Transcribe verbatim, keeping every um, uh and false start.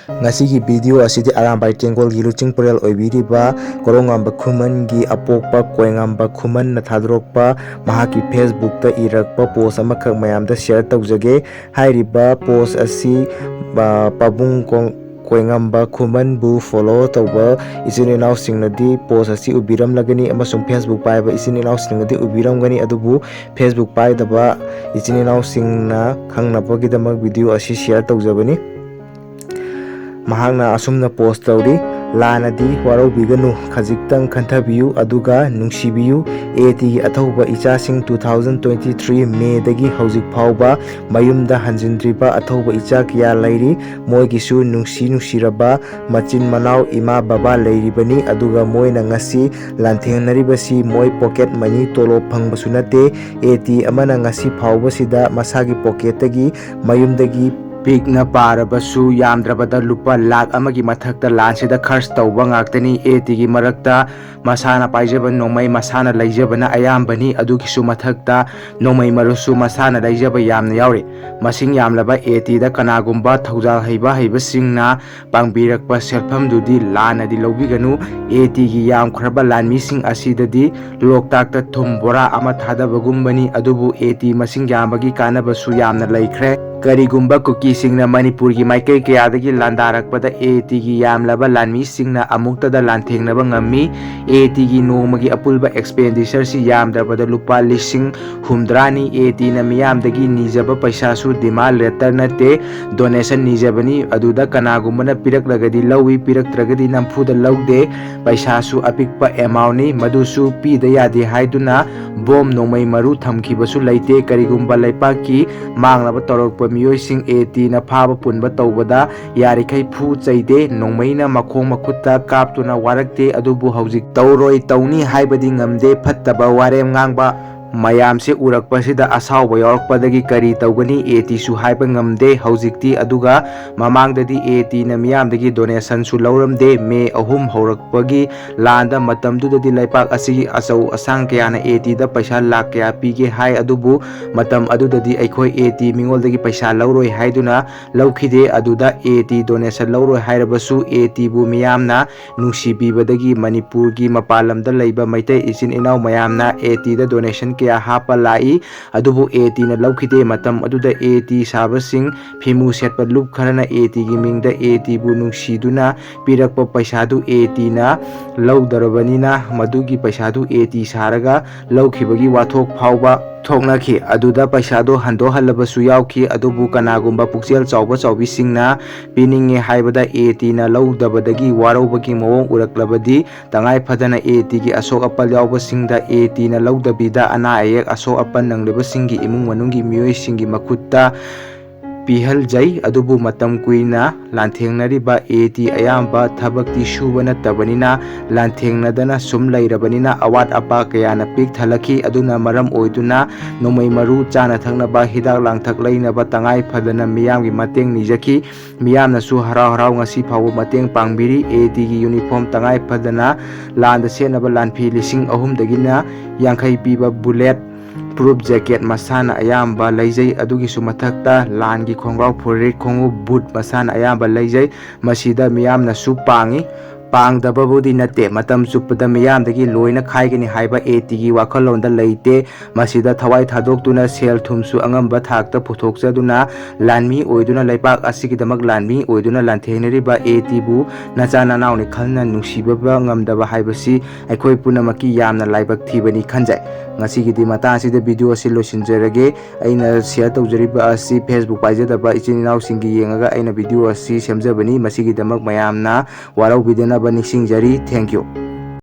ꯉꯁꯤꯒꯤ ꯚꯤꯗꯤꯑꯣ ꯑꯁꯤꯗꯤ ꯑꯔꯥꯝꯕꯥꯏ ꯇꯦꯡꯒꯣꯜꯒꯤ ꯂꯨꯆꯤꯡ ꯄꯨꯔꯦꯜ ꯑꯣꯏꯕꯤꯔꯤꯕ ꯀꯣꯔꯧꯉꯥꯟꯕ ꯈꯨꯃꯟꯒꯤ ꯑꯄꯣꯛꯄ ꯀꯣꯏꯉꯥꯟꯕ ꯈꯨꯃꯟꯅ ꯊꯥꯗꯣꯔꯛꯄ ꯃꯍꯥꯛꯀꯤ ꯐꯦꯁꯕꯨꯛꯇ ꯏꯔꯛꯄ ꯄꯣꯁ ꯑꯃꯈꯛ ꯃꯌꯥꯝꯗ ꯁꯤꯌꯔ ꯇꯧꯖꯒꯦ꯫ ꯍꯥꯏꯔꯤꯕ ꯄꯣꯁ ꯑꯁꯤ, ꯑ, ꯄꯥꯕꯨꯡ ꯀꯣ-, ꯀꯣꯏꯉꯥꯟꯕ ꯈꯨꯃꯟꯕꯨ ꯐꯣꯂꯣ ꯇꯧꯕ ꯏꯆꯤꯟ ꯏꯅꯥꯎꯁꯤꯡꯅꯗꯤ ꯄꯣꯁ ꯑꯁꯤ ꯎꯕꯤꯔꯝꯂꯒꯅꯤ ꯑꯃꯁꯨꯡ ꯐꯦꯁꯕꯨꯛ ꯄꯥꯏꯕ ꯏꯆꯤꯟ ꯏꯅꯥꯎꯁꯤꯡꯅꯗꯤ ꯎꯕꯤꯔꯝꯒꯅꯤ, ꯑꯗꯨꯕꯨ ꯐꯦꯁꯕꯨꯛ ꯄꯥꯏꯗꯕ ꯏꯆꯤꯟ ꯏꯅꯥꯎꯁꯤꯡꯅ ꯈꯪꯅꯕꯒꯤꯗꯃꯛ ꯚꯤꯗꯤꯑꯣ ꯑꯁꯤ ꯁꯤꯌꯔ ꯇꯧꯖꯕꯅꯤ꯫ ꯃꯍꯥꯛꯅ ꯑꯁꯨꯝꯅ ꯄꯣꯁ ꯇꯧꯔꯤ, "ꯂꯥꯟꯅꯗꯤ ꯋꯥꯔꯧꯕꯤꯒꯅꯨ, ꯈꯖꯤꯛꯇꯪ ꯈꯟꯊꯕꯤꯌꯨ ꯑꯗꯨꯒ ꯅꯨꯡꯁꯤꯕꯤꯌꯨ꯫ ꯑꯦ ꯇꯤꯒꯤ ꯑꯊꯧꯕ ꯏꯆꯥꯁꯤꯡ ꯇꯨ ꯊꯥꯎꯖꯟ ꯇ꯭ꯋꯦꯟꯇꯤ ꯊ꯭ꯔꯤ ꯃꯦꯗꯒꯤ ꯍꯧꯖꯤꯛ ꯐꯥꯎꯕ ꯃꯌꯨꯝꯗ ꯍꯟꯖꯤꯟꯗ꯭ꯔꯤꯕ ꯑꯊꯧꯕ ꯏꯆꯥ ꯀꯌꯥ ꯂꯩꯔꯤ꯫ ꯃꯣꯏꯒꯤꯁꯨ ꯅꯨꯡꯁꯤ ꯅꯨꯡꯁꯤꯔꯕ ꯃꯆꯤꯟ ꯃꯅꯥꯎ ꯏꯃꯥ ꯕꯕꯥ ꯂꯩꯔꯤꯕꯅꯤ, ꯑꯗꯨꯒ ꯃꯣꯏꯅ ꯉꯁꯤ ꯂꯥꯟꯊꯦꯡꯅꯔꯤꯕꯁꯤ ꯃꯣꯏ ꯄꯣꯀꯦꯠ ꯃꯅꯤ ꯇꯣꯂꯣꯞ ꯐꯪꯕꯁꯨ ꯅꯠꯇꯦ꯫ ꯑꯦ ꯇꯤ ꯑꯃꯅ ꯉꯁꯤ ꯐꯥꯎꯕꯁꯤꯗ ꯃꯁꯥꯒꯤ ꯄꯣꯀꯦꯠꯇꯒꯤ ꯃꯌꯨꯝꯗꯒꯤ ꯄꯤꯛꯅ ꯄꯥꯔꯕꯁꯨ ꯌꯥꯝꯗ꯭ꯔꯕꯗ ꯂꯨꯄꯥ ꯂꯥꯈ ꯑꯃꯒꯤ ꯃꯊꯛꯇ ꯂꯥꯟꯁꯤꯗ ꯈꯔꯆ ꯇꯧꯕ ꯉꯥꯛꯇꯅꯤ꯫ ꯑꯦ ꯇꯤꯒꯤ ꯃꯔꯛꯇ ꯃꯁꯥꯅ ꯄꯥꯏꯖꯕ ꯅꯣꯡꯃꯩ ꯃꯁꯥꯅ ꯂꯩꯖꯕꯅ ꯑꯌꯥꯝꯕꯅꯤ꯫ ꯑꯗꯨꯒꯤꯁꯨ ꯃꯊꯛꯇ ꯅꯣꯡꯃꯩ ꯃꯔꯨꯁꯨ ꯃꯁꯥꯅ ꯂꯩꯖꯕ ꯌꯥꯝꯅ ꯌꯥꯎꯔꯤ꯫ ꯃꯁꯤꯡ ꯌꯥꯝꯂꯕ ꯑꯦ ꯇꯤꯗ ꯀꯅꯥꯒꯨꯝꯕ ꯊꯧꯖꯥꯜ ꯍꯩꯕ ꯍꯩꯕꯁꯤꯡꯅ ꯄꯥꯡꯕꯤꯔꯛꯄ ꯁꯦꯜꯐꯝꯗꯨꯗꯤ ꯂꯥꯟꯅꯗꯤ ꯂꯧꯕꯤꯒꯅꯨ꯫ ꯑꯦ ꯇꯤꯒꯤ ꯌꯥꯝꯈ꯭ꯔꯕ ꯂꯥꯟꯃꯤꯁꯤꯡ ꯑꯁꯤꯗꯗꯤ ꯂꯣꯛꯇꯥꯛꯇ ꯊꯨꯝ ꯕꯣꯔꯥ ꯑꯃ ꯊꯥꯗꯕꯒꯨꯝꯕꯅꯤ, ꯑꯗꯨꯕꯨ ꯑꯦ ꯇꯤ ꯃꯁꯤꯡ ꯌꯥꯝꯕꯒꯤ ꯀꯥꯟꯅꯕꯁꯨ ꯌꯥꯝꯅ ꯂꯩꯈ꯭ꯔꯦ꯫ ꯀꯔꯤꯒꯨꯝꯕ ꯀꯨꯀꯤꯁꯤꯡꯅ ꯃꯅꯤꯄꯨꯔꯒꯤ ꯃꯥꯏꯀꯩ ꯀꯌꯥꯗꯒꯤ ꯂꯥꯟꯗꯥꯔꯛꯄꯗ ꯑꯦ ꯇꯤꯒꯤ ꯌꯥꯝꯂꯕ ꯂꯥꯟꯃꯤꯁꯤꯡꯅ ꯑꯃꯨꯛꯇꯗ ꯂꯥꯟꯊꯦꯡꯅꯕ ꯉꯝꯃꯤ꯫ ꯑꯦ ꯇꯤꯒꯤ ꯅꯣꯡꯃꯒꯤ ꯑꯄꯨꯟꯕ ꯑꯦꯛꯁꯄꯦꯟꯗꯤꯆꯔꯁꯤ ꯌꯥꯝꯗ꯭ꯔꯕꯗ ꯂꯨꯄꯥ ꯂꯤꯁꯤꯡ ꯍꯨꯝꯗ꯭ꯔꯥꯅꯤ꯫ ꯑꯦ ꯇꯤꯅ ꯃꯤꯌꯥꯝꯗꯒꯤ ꯅꯤꯖꯕ ꯄꯩꯁꯥꯁꯨ ꯗꯤꯃꯥꯟ ꯂꯦꯇꯔ ꯅꯠꯇꯦ, ꯗꯣꯅꯦꯁꯟ ꯅꯤꯖꯕꯅꯤ꯫ ꯑꯗꯨꯗ ꯀꯅꯥꯒꯨꯝꯕꯅ ꯄꯤꯔꯛꯂꯒꯗꯤ ꯂꯧꯏ, ꯄꯤꯔꯛꯇ꯭ꯔꯒꯗꯤ ꯅꯝꯐꯨꯗ ꯂꯧꯗꯦ꯫ ꯄꯩꯁꯥꯁꯨ ꯑꯄꯤꯛꯄ ꯑꯦꯃꯥꯎꯟꯅꯤ, ꯃꯗꯨꯁꯨ ꯄꯤꯗ ꯌꯥꯗꯦ ꯍꯥꯏꯗꯨꯅ ꯕꯣꯝ ꯅꯣꯡꯃꯩ ꯃꯔꯨ ꯊꯝꯈꯤꯕꯁꯨ ꯂꯩꯇꯦ꯫ ꯀꯔꯤꯒꯨꯝꯕ ꯂꯩꯄꯥꯛꯀꯤ ꯃꯥꯡꯂꯕ ꯇꯧꯔꯛꯄ ꯃꯤꯑꯣꯏꯁꯤꯡ ꯑꯦ ꯇꯤꯅ ꯐꯥꯕ ꯄꯨꯟꯕ ꯇꯧꯕꯗ ꯌꯥꯔꯤꯈꯩ ꯐꯨ ꯆꯩꯗꯦ, ꯅꯣꯡꯃꯩꯅ ꯃꯈꯣꯡ ꯃꯈꯨꯠꯇ ꯀꯥꯞꯇꯨꯅ ꯋꯥꯔꯛꯇꯦ꯫ ꯑꯗꯨꯕꯨ ꯍꯧꯖꯤꯛ ꯇꯧꯔꯣꯏ ꯇꯧꯅꯤ ꯍꯥꯏꯕꯗꯤ ꯉꯝꯗꯦ꯫ ꯐꯠꯇꯕ ꯋꯥꯔꯦꯝ ꯉꯥꯡꯕ ꯃꯌꯥꯝꯁꯦ ꯎꯔꯛꯄꯁꯤꯗ ꯑꯁꯥꯎꯕ ꯌꯥꯎꯔꯛꯄꯗꯒꯤ ꯀꯔꯤ ꯇꯧꯒꯅꯤ, ꯑꯦ ꯇꯤꯁꯨ ꯍꯥꯏꯕ ꯉꯝꯗꯦ ꯍꯧꯖꯤꯛꯇꯤ꯫ ꯑꯗꯨꯒ ꯃꯃꯥꯡꯗꯗꯤ ꯑꯦ ꯇꯤꯅ ꯃꯤꯌꯥꯝꯗꯒꯤ ꯗꯣꯅꯦꯁꯟꯁꯨ ꯂꯧꯔꯝꯗꯦ꯫ ꯃꯦ ꯑꯍꯨꯝ ꯍꯧꯔꯛꯄꯒꯤ ꯂꯥꯟꯗ ꯃꯇꯝꯗꯨꯗꯗꯤ ꯂꯩꯄꯥꯛ ꯑꯁꯤꯒꯤ ꯑꯆꯧ ꯑꯁꯥꯡ ꯀꯌꯥꯅ ꯑꯦ ꯇꯤꯗ ꯄꯩꯁꯥ ꯂꯥꯛ ꯀꯌꯥ ꯄꯤꯒꯦ ꯍꯥꯏ, ꯑꯗꯨꯕꯨ ꯃꯇꯝ ꯑꯗꯨꯗꯗꯤ ꯑꯩꯈꯣꯏ ꯑꯦ ꯇꯤ ꯃꯤꯉꯣꯟꯗꯒꯤ ꯄꯩꯁꯥ ꯂꯧꯔꯣꯏ ꯍꯥꯏꯗꯨꯅ ꯂꯧꯈꯤꯗꯦ꯫ ꯑꯗꯨꯗ ꯑꯦ ꯇꯤ ꯗꯣꯅꯦꯁꯟ ꯂꯧꯔꯣꯏ ꯍꯥꯏꯔꯕꯁꯨ ꯑꯦ ꯇꯤꯕꯨ ꯃꯤꯌꯥꯝꯅ ꯅꯨꯡꯁꯤꯕꯤꯕꯗꯒꯤ ꯃꯅꯤꯄꯨꯔꯒꯤ ꯃꯄꯥꯟ ꯂꯝꯗ ꯂꯩꯕ ꯃꯩꯇꯩ ꯏꯆꯤꯟ ꯏꯅꯥꯎ ꯃꯌꯥꯝꯅ ꯑꯦ ꯇꯤꯗ ꯗꯣꯅꯦꯁꯟ ꯀꯌꯥ ꯍꯥꯞꯄ ꯂꯥꯛꯏ, ꯑꯗꯨꯕꯨ ꯑꯦ ꯇꯤꯅ ꯂꯧꯈꯤꯗꯦ꯫ ꯃꯇꯝ ꯑꯗꯨꯗ ꯑꯦ ꯇꯤ ꯁꯥꯕꯁꯤꯡ ꯐꯤꯃꯨ ꯁꯦꯠꯄ ꯂꯨꯞ ꯈꯔꯅ ꯑꯦ ꯇꯤꯒꯤ ꯃꯤꯡꯗ ꯑꯦ ꯇꯤꯕꯨ ꯅꯨꯡꯁꯤꯗꯨꯅ ꯄꯤꯔꯛꯄ ꯄꯩꯁꯥꯗꯨ ꯑꯦ ꯇꯤꯅ ꯂꯧꯗꯔꯕꯅꯤꯅ ꯃꯗꯨꯒꯤ ꯄꯩꯁꯥꯗꯨ ꯑꯦ ꯇꯤ ꯁꯥꯔꯒ ꯂꯧꯈꯤꯕꯒꯤ ꯋꯥꯊꯣꯛ ꯐꯥꯎꯕ ꯊꯣꯛꯅꯈꯤ꯫ ꯑꯗꯨꯗ ꯄꯩꯁꯥꯗꯣ ꯍꯟꯗꯣꯛꯍꯜꯂꯕꯁꯨ ꯌꯥꯎꯈꯤ꯫ ꯑꯗꯨꯕꯨ ꯀꯅꯥꯒꯨꯝꯕ ꯄꯨꯛꯆꯦꯜ ꯆꯥꯎꯕ ꯆꯥꯎꯕꯤꯁꯤꯡꯅ ꯄꯤꯅꯤꯡꯉꯦ ꯍꯥꯏꯕꯗ ꯑꯦ ꯇꯤꯅ ꯂꯧꯗꯕꯗꯒꯤ ꯋꯥꯔꯧꯕꯒꯤ ꯃꯑꯣꯡ ꯎꯔꯛꯂꯕꯗꯤ ꯇꯉꯥꯏ ꯐꯗꯅ ꯑꯦ ꯇꯤꯒꯤ ꯑꯁꯣꯛ ꯑꯄꯜ ꯌꯥꯎꯕꯁꯤꯡꯗ ꯑꯦ ꯇꯤꯅ ꯂꯧꯗꯕꯤꯗ ꯑꯅꯥ ꯑꯌꯦꯛ ꯑꯁꯣꯛ ꯑꯄꯜ ꯅꯪꯂꯤꯕꯁꯤꯡꯒꯤ ꯏꯃꯨꯡ ꯃꯅꯨꯡꯒꯤ ꯃꯤꯑꯣꯏꯁꯤꯡꯒꯤ ꯃꯈꯨꯠꯇ ꯄꯤꯍꯜꯖꯩ꯫ ꯑꯗꯨꯕꯨ ꯃꯇꯝ ꯀꯨꯏꯅ ꯂꯥꯟꯊꯦꯡꯅꯔꯤꯕ ꯑꯦ ꯇꯤ ꯑꯌꯥꯝꯕ ꯊꯕꯛꯇꯤ ꯁꯨꯕ ꯅꯠꯇꯕꯅꯤꯅ ꯂꯥꯟꯊꯦꯡꯅꯗꯅ ꯁꯨꯝ ꯂꯩꯔꯕꯅꯤꯅ ꯑꯋꯥꯠ ꯑꯄꯥ ꯀꯌꯥꯅ ꯄꯤꯛ ꯊꯜꯂꯛꯈꯤ꯫ ꯑꯗꯨꯅ ꯃꯔꯝ ꯑꯣꯏꯗꯨꯅ ꯅꯣꯡꯃꯩ ꯃꯔꯨ, ꯆꯥꯅ ꯊꯛꯅꯕ, ꯍꯤꯗꯥꯛ ꯂꯥꯡꯊꯛ ꯂꯩꯅꯕ ꯇꯉꯥꯏ ꯐꯗꯅ ꯃꯤꯌꯥꯝꯒꯤ ꯃꯇꯦꯡ ꯅꯤꯖꯈꯤ꯫ ꯃꯤꯌꯥꯝꯅꯁꯨ ꯍꯔꯥꯎ ꯍꯔꯥꯎ ꯉꯁꯤ ꯐꯥꯎꯕ ꯃꯇꯦꯡ ꯄꯥꯡꯕꯤꯔꯤ꯫ ꯑꯦ ꯇꯤꯒꯤ ꯌꯨꯅꯤꯐꯣꯔꯝ ꯇꯉꯥꯏ ꯐꯗꯅ ꯂꯥꯟꯗ ꯁꯦꯠꯅꯕ ꯂꯥꯟꯐꯤ ꯂꯤꯁꯤꯡ ꯑꯍꯨꯝꯗꯒꯤꯅ ꯌꯥꯡꯈꯩ ꯄꯤꯕ ꯕꯨꯂꯦꯠ ꯄ꯭ꯔꯨꯞ ꯖꯦꯀꯦꯠ ꯃꯁꯥꯅ ꯑꯌꯥꯝꯕ ꯂꯩꯖꯩ꯫ ꯑꯗꯨꯒꯤꯁꯨ ꯃꯊꯛꯇ ꯂꯥꯟꯒꯤ ꯈꯣꯡꯒ꯭ꯔꯥꯎ ꯐꯨꯔꯤꯠ ꯈꯣꯡꯎꯞ ꯕꯨꯠ ꯃꯁꯥꯅ ꯑꯌꯥꯝꯕ ꯂꯩꯖꯩ꯫ ꯃꯁꯤꯗ ꯃꯤꯌꯥꯝꯅꯁꯨ ꯄꯥꯡꯏ꯫ ꯄꯥꯡꯗꯕꯕꯨꯗꯤ ꯅꯠꯇꯦ, ꯃꯇꯝ ꯆꯨꯞꯄꯗ ꯃꯤꯌꯥꯝꯗꯒꯤ ꯂꯣꯏꯅ ꯈꯥꯏꯒꯅꯤ ꯍꯥꯏꯕ ꯑꯦ ꯇꯤꯒꯤ ꯋꯥꯈꯜꯂꯣꯟꯗ ꯂꯩꯇꯦ꯫ ꯃꯁꯤꯗ ꯊꯋꯥꯏ ꯊꯥꯗꯣꯛꯇꯨꯅ ꯁꯦꯜ ꯊꯨꯝꯁꯨ ꯑꯉꯝꯕ ꯊꯥꯛꯇ ꯄꯨꯊꯣꯛꯆꯗꯨꯅ ꯂꯥꯟꯃꯤ ꯑꯣꯏꯗꯨꯅ ꯂꯩꯄꯥꯛ ꯑꯁꯤꯒꯤꯗꯃꯛ ꯂꯥꯟꯃꯤ ꯑꯣꯏꯗꯨꯅ ꯂꯥꯟꯊꯦꯡꯅꯔꯤꯕ ꯑꯦ ꯇꯤꯕꯨ ꯅꯆꯥ ꯅꯅꯥꯎꯅꯤ ꯈꯟꯅ ꯅꯨꯡꯁꯤꯕꯤꯕ ꯉꯝꯗꯕ ꯍꯥꯏꯕꯁꯤ ꯑꯩꯈꯣꯏ ꯄꯨꯝꯅꯃꯛꯀꯤ ꯌꯥꯝꯅ ꯂꯥꯏꯕꯛ ꯊꯤꯕꯅꯤ ꯈꯟꯖꯩ꯫ ꯉꯁꯤꯒꯤꯗꯤ ꯃꯇꯥꯡ ꯑꯁꯤꯗ ꯚꯤꯗꯤꯑꯣ ꯑꯁꯤ ꯂꯣꯏꯁꯤꯟꯖꯔꯒꯦ꯫ ꯑꯩꯅ ꯁꯤꯌꯔ ꯇꯧꯖꯔꯤꯕ ꯑꯁꯤ Facebook ꯄꯥꯏꯖꯗꯕ ꯏꯆꯤꯟ ꯏꯅꯥꯎꯁꯤꯡꯒꯤ ꯌꯦꯡꯉꯒ ꯑꯩꯅ ꯚꯤꯗꯤꯑꯣ ꯑꯁꯤ ꯁꯦꯝꯖꯕꯅꯤ꯫ ꯃꯁꯤꯒꯤꯗꯃꯛ ꯃꯌꯥꯝꯅ ꯋꯥꯔꯧꯕꯤꯗꯅꯕ ꯅꯤꯡꯁꯤꯡꯖꯔꯤ꯫ Thank you꯫